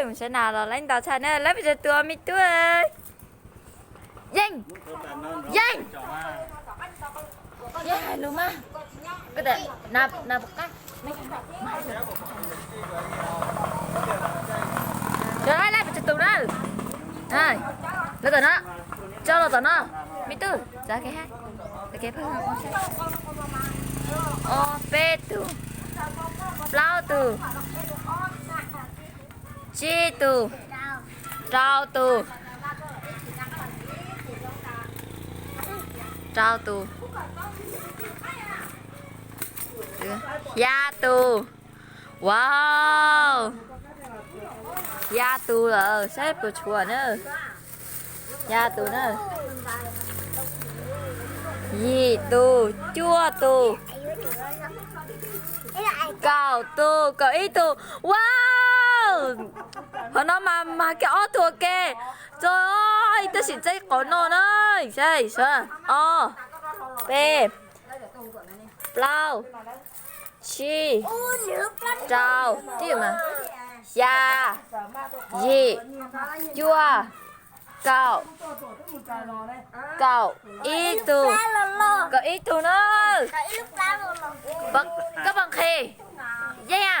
Sawv nas los lawv ntaus tshaj na, lawv pes tsawg tus me tub? Yeej, yeej, yeej hais lus mas. Koj tias na, na puas qab? Sawv lawv pes tsawg tus na? Lawv tom no, tso los tom no, me tub, txav kev, txav kev pab. Ob peb tus, plaub tus, tsib tus, rau tus, rau tus, xya tus. Wow, xya tus lawm, saib puas tshuav na. Xya tus na. Yim tus, cuaj tus, kaum tus, kaum ib tus. Wow, qhov no mas mag kiag ob tug ua ke. Txog, tab sis txaij qhov no na. Saib, ob, peb, plaub, tsib, rau, xya, yim, cuaj, kaum, kaum ib tug, kaum ib tug na. Koj puas nqhis? Yeej a,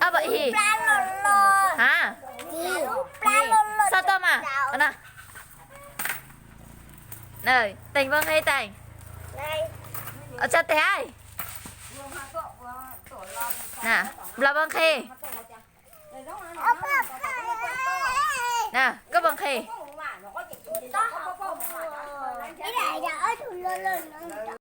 ab pom his, ha, xav tau mas, teem puas nqhis teem, tsa tes, nplas puas nqhis, koj puas nqhis?